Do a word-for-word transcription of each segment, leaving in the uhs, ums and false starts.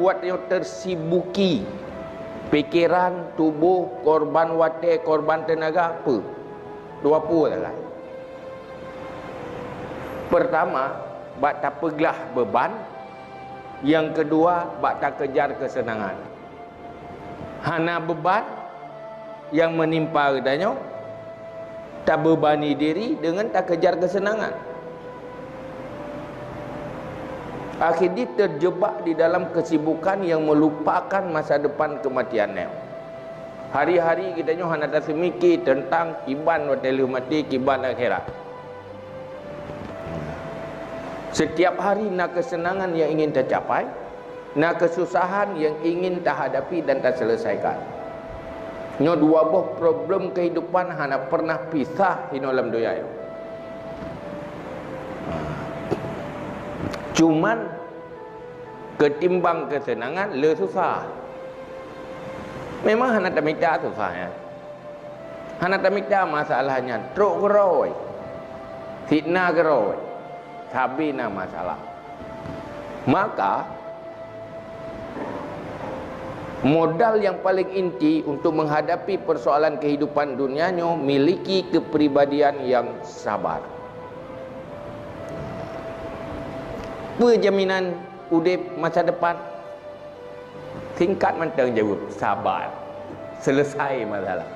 Buat nyoe tersibuki pikiran, tuboh, korban watée, korban teunaga, peue? Dua peue salah. Pertama, bak tapeuglah beuban, nyang keudua, bak takejar keuseunangan. Hana beuban nyang meunimpa geutanyoe, tabeubani diri deungon takejar keuseunangan. Akhé jih terjebak di dalam kesibukan yang melupakan masa depan kematian nyoe. Hari-hari geutanyoe hana taseumike teuntang kiban watée lheueh maté, kiban akhirat. Setiap hari na keuseunangan yang ingin tacapai, na keususahan yang ingin tahadapi dan taselesaikan. Nyoe dua boh problem kehidupan hana pernah pisah inoe lam donya nyoe. Cuman, keutimbang keuseunangan le susah. Memang hana tamita susah nyan. Hana tamita masalah nyan, trok keurôi, fitnah keurôi, sabe na masalah. Maka, modal yang paling inti untuk menghadapi persoalan kehidupan dunia nyoe, miliki kepribadian yang sabar. Peue jaminan udeb masa depan? Singkat mantong jaweueb, sabar. Selesai masalah.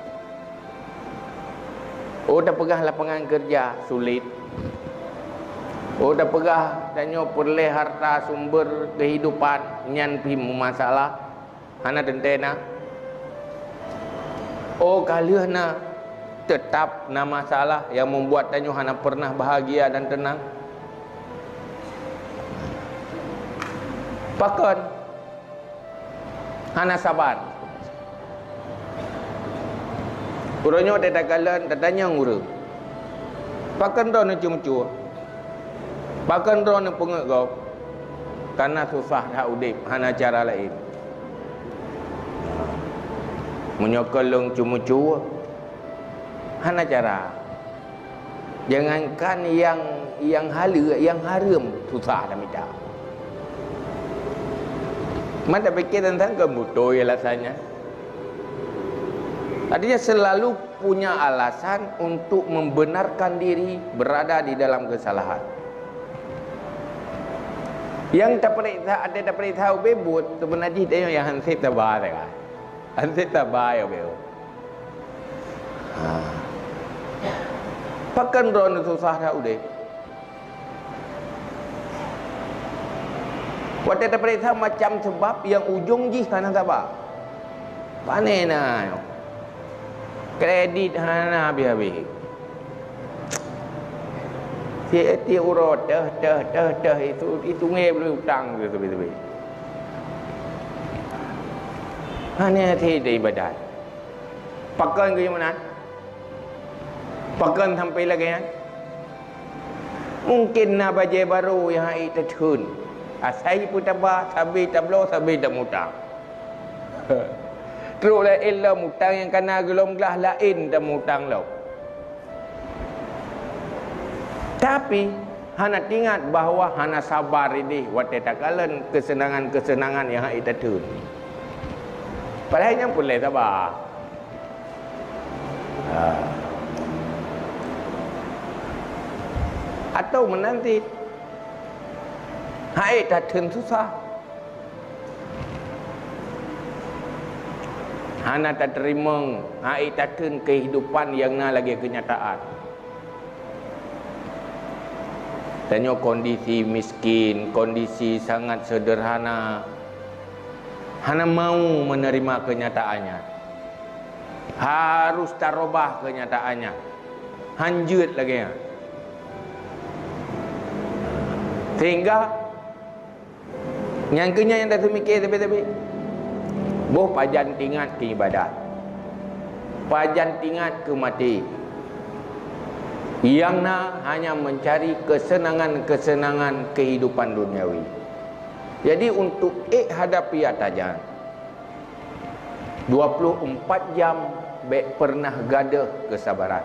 Oh, tapeugah lapangan kerja, sulit. Oh, tapeugah tanyoe peureulée harta sumber kehidupan, nyan pih meumasalah. Hana teuntée na. Oh, ka lheueh na, teutap na masalah yang membuat tanyoe hana pernah bahagia dan tenang. Pakon? Hana sabar. Uroe nyoe teuh takalon, tatanyong ureuëng, "Pakon droeneuh ceumeucue? Pakon droeneuh peungeuet gob?" Karena susah that udeb, hana cara laén. Meunyoe kon lôn ceumeucue, hana cara. Jangankan nyang, nyang haleue, nyang hareuem susah tamita. Man tapike teuntang keu beutôi alasan nyan. Artinya selalu punya alasan untuk membenarkan diri berada di dalam kesalahan. Nyang tapeuriksa, ada tapeuriksa ubé buet, sebenarnya jih tanyoe nyang han sép saba teuka. Han sép saba ya ubé. Ha. Pakon droeneuh susah that udeb? Watée tapeuriksa macam sabab nyang ujong jih hana saba. Pane na nyoe? Kredit hana habéh-habéh. Tiep-tiep uroe teuh, teuh, teuh, teuh, itu, itu ngieng utang tu, tu, tu, tu. Hana hati ibadat. Pakon keu meunan? Pakon sampai lagée nyan? Mungken na bajée barô nyang han ék tatheun. Asai peutaba, sabe tabloe, sabe tamutang. Trok laén lom, utang nyang kana geulom glah laén tamutang lom. Tapi, hana teuingat bahwa hana sabar ideh watée takalon keuseunangan-keuseunangan nyang han ék tatheun. Padahai nyan peureulée saba. Ha. Atau meunan cit, han ék tatheun susah. Hana tateurimong, han ék tatheun keuhidupan nyang na lagée keunyataan. Tanyoe kondisi miskin, kondisi sangat seudeurhana, hana mau meuneurima keunyataan nyan. Harôh tarubah keunyataan nyan. Han jeuet lagée nyan. Sehingga, nyan keuh nyan nyang taseumike sabe-sabe. Boh pajan teuingat keu ibadat. Pajan teuingat keu maté. Nyang na hanya mencari kesenangan-kesenangan kehidupan duniawi. Jadi, untuk ék hadapi ata nyan, dua puluh empat jam bék pernah gadôh keusabaran.